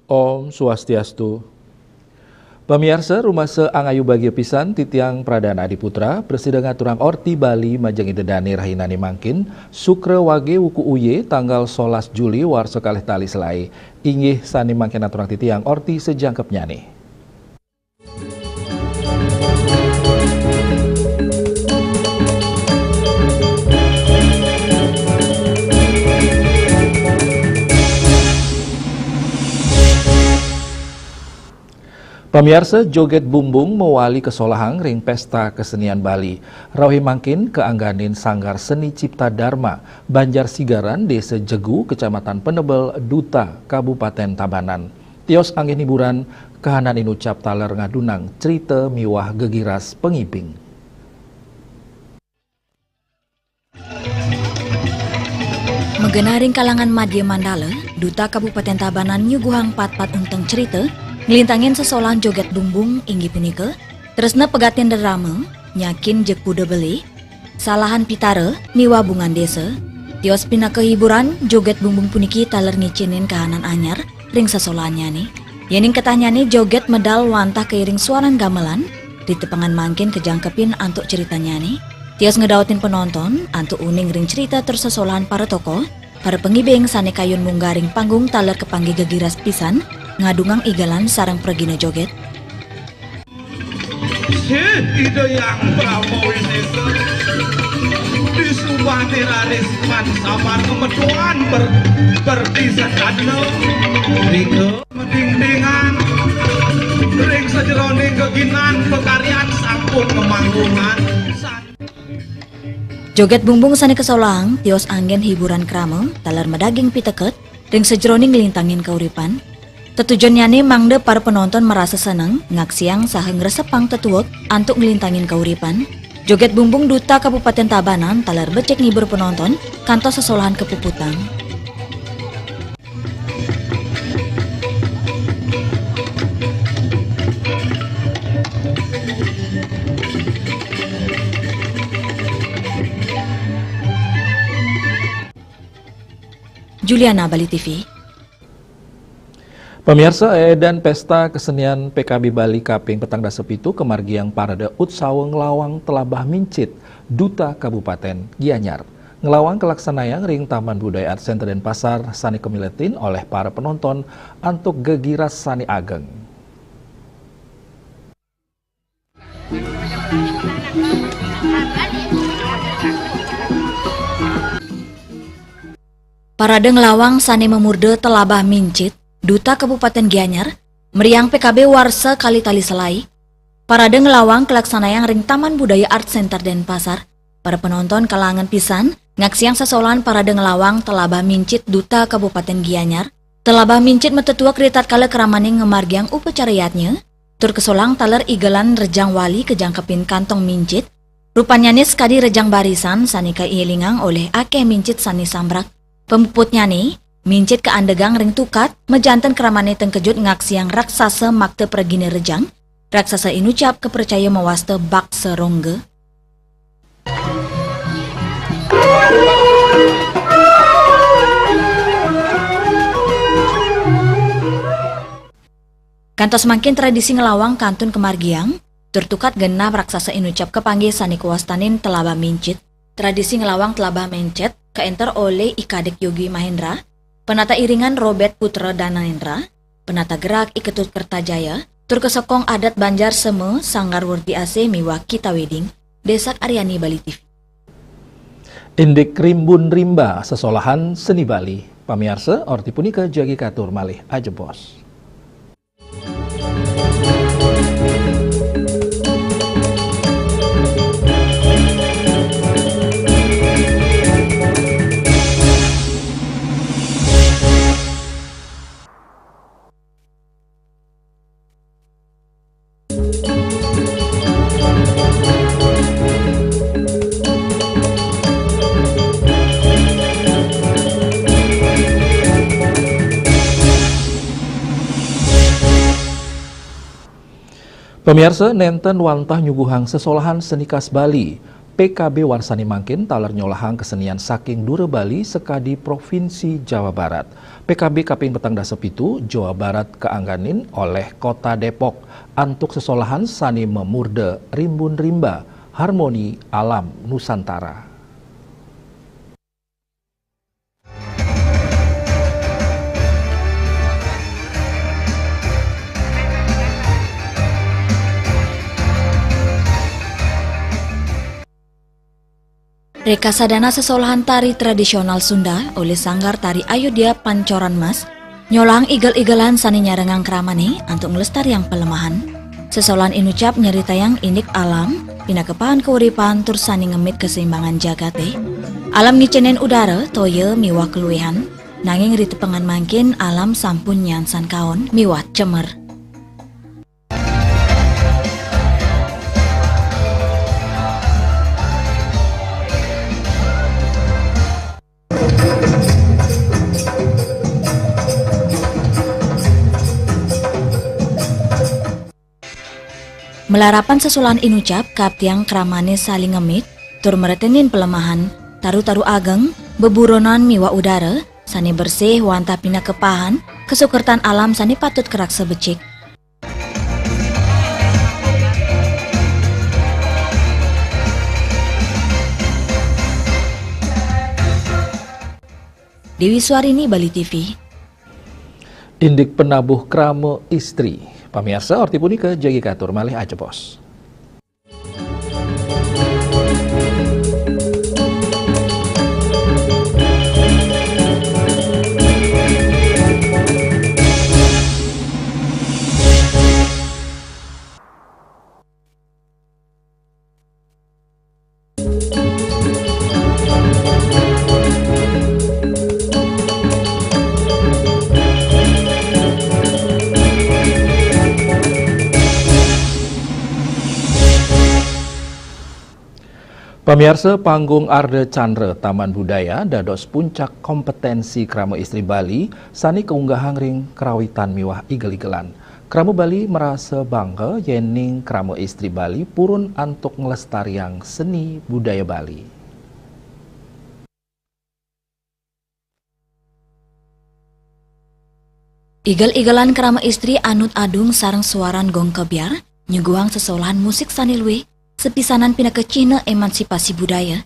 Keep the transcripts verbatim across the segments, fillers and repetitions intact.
Om Swastiastu. Pamiarsa, rumasa angayu bagia pisan titiang Pradana Adiputra, prasida ngaturang orti Bali majeng Ida Dane rahinane mangkin, Sukra Wage wuku uye, tanggal solas Juli warsa kalih tali selae. Inggih sane mangkin aturang titiang orti sajangkepnyane. Pamiarsa, joget bumbung mawali kasolahang ring Pesta Kesenian Bali. Rauh mangkin kaangganin Sanggar Seni Cipta Dharma, Banjar Sigaran, Desa Jegu, Kecamatan Penebel, Duta, Kabupaten Tabanan. Tios anggen hiburan, kahanan inucap taler ngadunang crita miwah gegiras pangibing. Magenah ring kalangan madya mandala, Duta Kabupaten Tabanan nyuguhang patpat unteng crita, nglintangin sesolahan joget bumbung inggih punika, tresna pegatin rerama, nyakin jeg puda beli, salahan pitara, miwah bungan desa. Tios pinaka hiburan, joget bumbung puniki taler ngicénin kahanan anyar ring sesolahannyané. Yéning ketahnnyané joget medal wantah kairing suaran gamelan, ritepengan mangkin kajangkepin antuk critanyané. Tios ngedaotin penonton antuk uning ring crita tur sesolahan para tokoh, para pangibing sané kayun munggah ring panggung taler kapanggih gegiras pisan, ngadungang igelan sareng pragina joget. Sih, Ida Hyang Brahma Winesa, disubati raris man samar kemetuan ber-, berpisan kadna. Rika medingdingan, ring sajeroning geginan pakaryan sampun ngemanggungan. Joget bumbung sané kasolahang, tios anggén hiburan krama, taler madaging piteket, ring sajeroning nglintangin kauripan. Tetujonnyané mangda para penonton marasa seneng, ngaksiang saha ngresepang tetuek antuk nglintangin kauripan. Joget bumbung Duta Kabupaten Tabanan taler becik ngibur penonton, kantos sesolahan kapuputang. Juliana, Bali T V. Pamiarsa, eedan Pesta Kesenian P K B Bali kaping petang dasa pitu kamargiang parade utsawa nglawang Telabah Mincit, Duta Kabupaten Gianyar. Nglawang kalaksanayang ring Taman Budaya Art Center Denpasar sané kamiletin olih para penonton antuk gegiras sané ageng. Parade nglawang sané mamurda Telabah Mincit, Duta Kabupaten Gianyar, meriang P K B warsa kalih tali selaé. Parade nglawang kalaksanayang ring Taman Budaya Art Center Denpasar. Para penonton kalangen pisan ngaksiang sesolahan parade nglawang Telabah Mincit, Duta Kabupaten Gianyar. Telabah Mincit matetuek ritatkala kramané ngamargiang upacara yadnya, tur kasolahang taler igelan rejang wali kajangkepin kantong mincit. Rupannyané sakadi rejang barisan sané kaélingang olih akéh mincit sané sambrak. Pamuputnyané, mincit kaandegang ring tukad, majanten kramané tengkejut ngaksiang raksasa makta pragina rejang. Raksasa inucap kapracaya mawasta baksa rongga. Kantos mangkin tradisi nglawang kantun kamargiang, tur tukad genah raksasa inucap kapanggih sané kawastanin Telabah Mincit. Tradisi nglawang Telabah Mincit kaénter olih I Kadek Yogi Mahendra, penata iringan Robert Putra Dananendra, penata gerak I Ketut Kertajaya, tur kasokong adat Banjar Sema, Sanggar Werdi Asih miwah Kita Wedding. Desak Aryani, Bali T V. Indik rimbun rimba sesolahan seni Bali. Pamiarsa, orti punika jagi katur malih ajebos. Pamiarsa, nenten wantah nyuguhang sesolahan seni khas Bali. P K B Warsani mangkin taler nyolahang kesenian saking dura Bali sekadi Provinsi Jawa Barat. P K B kaping petang dasa pitu Jawa Barat kaangganin oleh Kota Depok antuk sesolahan sane mamurda Rimbun Rimba, Harmoni Alam Nusantara. Rekasadana sesolahan tari tradisional Sunda oleh Sanggar Tari Ayodhya Pancoran Mas nyolahang igel-igelan sane nyarengang kramane antuk nglestariang pelemahan. Sesolahan inucap nyeritayang indik alam, pinaka pahan kauripan tur sane ngemit keseimbangan jagate. Alam ngicenin udara, toya miwah kaluihan, nanging ritepengan mangkin alam sampun nyansan kaon miwah cemer. Malarapan sesolahan inucap, kaptiang kramane saling ngemit, tur mretenin pelemahan, taru-taru ageng, beburonan miwah udara sane bersih wantah pinaka pahan kasukertan alam sane patut karaksa becik. Dewi Suarini, Bali T V. Indik penabuh krama istri. Pamiarsa, orti punika jagi katur malih ajebos. Pamiarsa, Panggung Ardha Candra Taman Budaya dados puncak kompetensi krama istri Bali sane kaunggahang ring karawitan miwah igel-igelan. Krama Bali marasa bangga yening krama istri Bali purun antuk nglestariang seni budaya Bali. Igel-igelan krama istri anut adung sareng suaran gong kebyar, nyuguhang sesolahan musik sane luih, sepisanan pinaka cihna emansipasi budaya.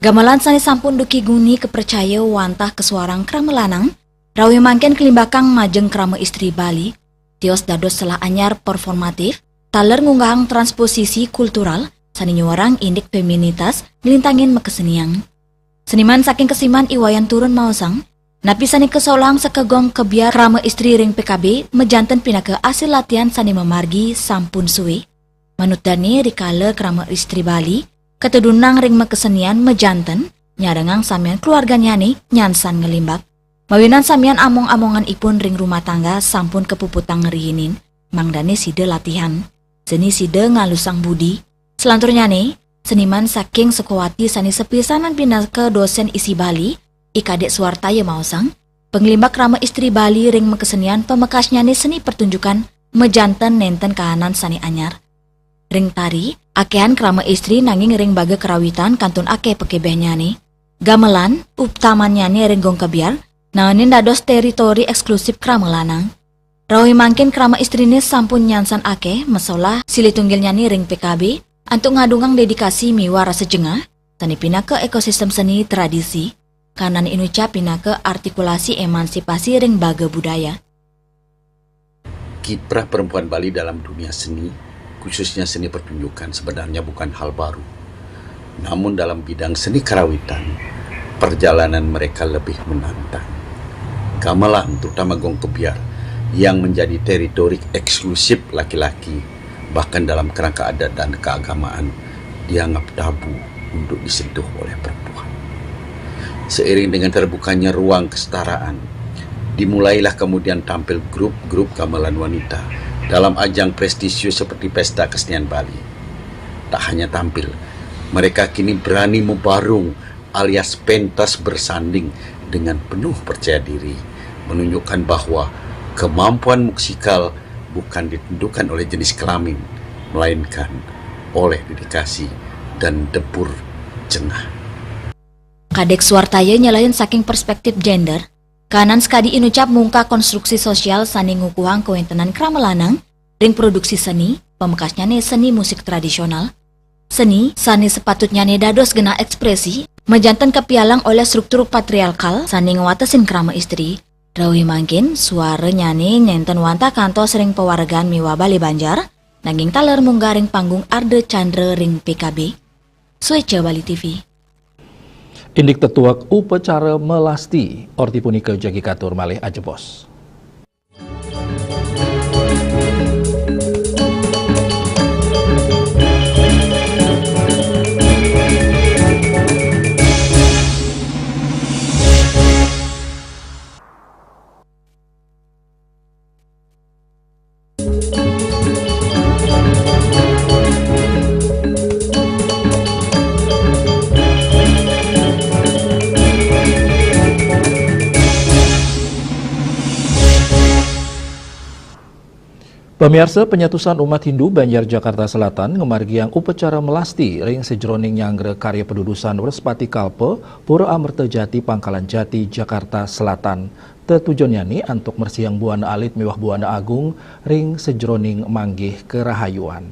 Gamelan sane sampun duki guni kapracaya wantah kasuarang krama lanang, rauh mangkin kalimbakang majeng krama istri Bali, tios dados selah anyar performatif, taler ngunggahang transposisi kultural sane nyuarang indik feminitas nglintangin makasenian. Seniman saking Kesiman I Wayan Turun maosang, napi sane kasolahang saka gong kebyar krama istri ring P K B majanten pinaka asil latihan sane mamargi sampun suwe. Manut dane, rikala krama istri Bali katedunang ring makasenian, majanten nyarengang samian keluarganyane nyansan nglimbak. Mawinan samian among-amongan ipun ring rumah tangga sampun kapuputang ngrihinin, mangdane sida latihan. Seni sida ngalusang budi. Selanturnyane, seniman saking Sukawati sane sapisanan pinaka dosen isi Bali, I Kadek Suartaya maosang, panglimbak krama istri Bali ring makasenian pamekasnyane seni pertunjukan majanten nenten kahanan sane anyar. Ring tari, akehan krama istri nanging ring baga karawitan kantun akeh pakebehnyane. Gamelan, uptamannyane ring gong kebyar, naenin dados teritori eksklusif krama lanang. Rauh mangkin krama istrine sampun nyansan akeh masolah silih tunggilnyane ring P K B, antuk ngadungang dedikasi miwah rasa jengah, sane pinaka ekosistem seni tradisi, kanan inucap pinaka artikulasi emansipasi ring baga budaya. Kiprah perempuan Bali dalam dunia seni, khususnya seni pertunjukan, sebenarnya bukan hal baru. Namun dalam bidang seni karawitan, perjalanan mereka lebih menantang. Gamelan, terutama gong kebyar, yang menjadi teritori eksklusif laki-laki, bahkan dalam kerangka adat dan keagamaan, dianggap tabu untuk disentuh oleh perempuan. Seiring dengan terbukanya ruang kesetaraan, dimulailah kemudian tampil grup-grup gamelan wanita dalam ajang prestisius seperti Pesta Kesenian Bali. Tak hanya tampil, mereka kini berani membarung alias pentas bersanding dengan penuh percaya diri, menunjukkan bahwa kemampuan musikal bukan ditentukan oleh jenis kelamin, melainkan oleh dedikasi dan debur jengah. Kadek Suartaya nyalahin saking perspektif gender, kanan sekadi inucap mungkah konstruksi sosial sane ngukuhang kawentenan krama lanang ring produksi seni, pamekasnyane seni musik tradisional. Seni sane sepatutnyane dados genah ekspresi, majanten kapialang oleh struktur patriarkal sane ngwatesin krama istri. Rauh mangkin, suaranyane nenten wantah kantos ring pawaregan miwah bale banjar, nanging taler munggah ring panggung Ardha Candra ring P K B. Sueca Bali T V. Indik tetuek upacara melasti, orti punika jagi katur malih ajebos. Pamiarsa, panyatusan umat Hindu Banjar Jakarta Selatan ngamargiang upacara melasti ring sajeroning nyanggra karya padudusan Wrespati Kalpa, Pura Amerta Jati, Pangkalan Jati, Jakarta Selatan. Tetujonnyane antuk mresihang buana alit miwah buana agung ring sajeroning manggih karahayuan.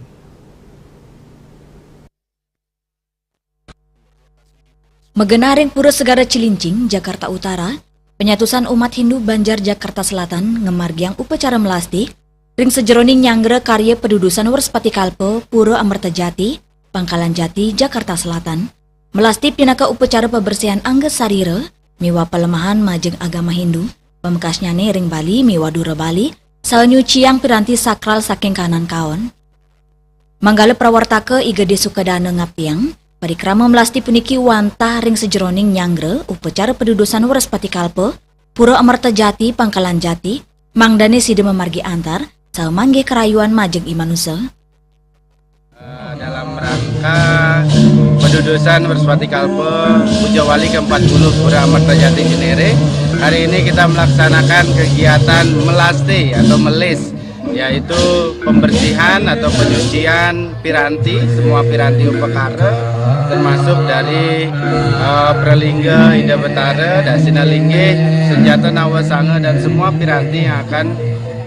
Magenah ring Pura Segara Cilincing, Jakarta Utara, panyatusan umat Hindu Banjar Jakarta Selatan ngamargiang upacara melasti ring sajeroning nyanggra karya padudusan Wrespati Kalpa, Pura Amerta Jati, Pangkalan Jati, Jakarta Selatan. Melasti pinaka upacara pabersihan angga sarira miwah palemahan majeng agama Hindu, pamekasnyane ring Bali miwah dura Bali, saha nyuciang piranti sakral saking kahanan kaon. Manggala prawartaka I Gede Sukadana ngaptiang, parikrama melasti puniki wantah ring sajeroning nyanggra upacara padudusan Wrespati Kalpa, Pura Amerta Jati, Pangkalan Jati, mangdane sida mamargi antar, saha manggih karahayuan majeng i manusa. Eh, dalam rangka padudusan Wrespati Kalpa Puja Wali keempat puluh Pura Amerta Jati Cinere, hari ini kita melaksanakan kegiatan melasti atau melis, yaitu pembersihan atau penyucian piranti, semua piranti upakara, termasuk dari, eh, pralingga Ida Betara, dasina linggih, senjata nawasanga, dan semua piranti yang akan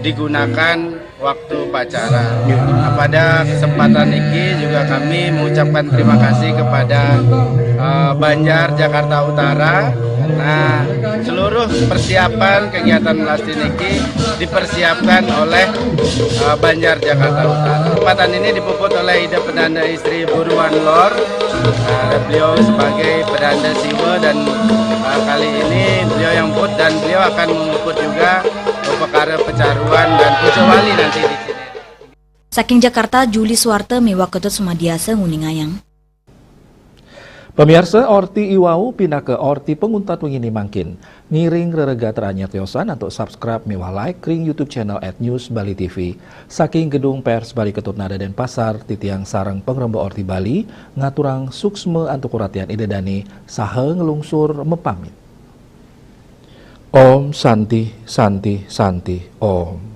digunakan waktu upacara. Nah, pada kesempatan ini juga kami mengucapkan terima kasih kepada, eh, Banjar Jakarta Utara karena seluruh persiapan kegiatan melasti niki dipersiapkan oleh, eh, Banjar Jakarta Utara. Kesempatan ini dipuput oleh Ida Pedanda Istri Buruan Lor. Nah, beliau sebagai Pedanda Siwa dan, eh, kali ini beliau yang puput dan beliau akan memuput juga upakara pacaruan dan puja wali nanti di sini. Saking Jakarta, Juli Suwarta miwah Ketut Sumadiasa nguningayang. Pamiarsa, orti iwau pinaka orti panguntat wengine mangkin. Ngiring reregater anyar tiosan antuk subscribe miwah like ring YouTube channel at News Bali T V. Saking Gedung Pers Bali Ketut Nada Denpasar, titiang sareng pangremba Orti Bali ngaturang suksma antuk uratian Ida dane saha nglungsur mapamit. Om Santi, Santi, Santi, Om.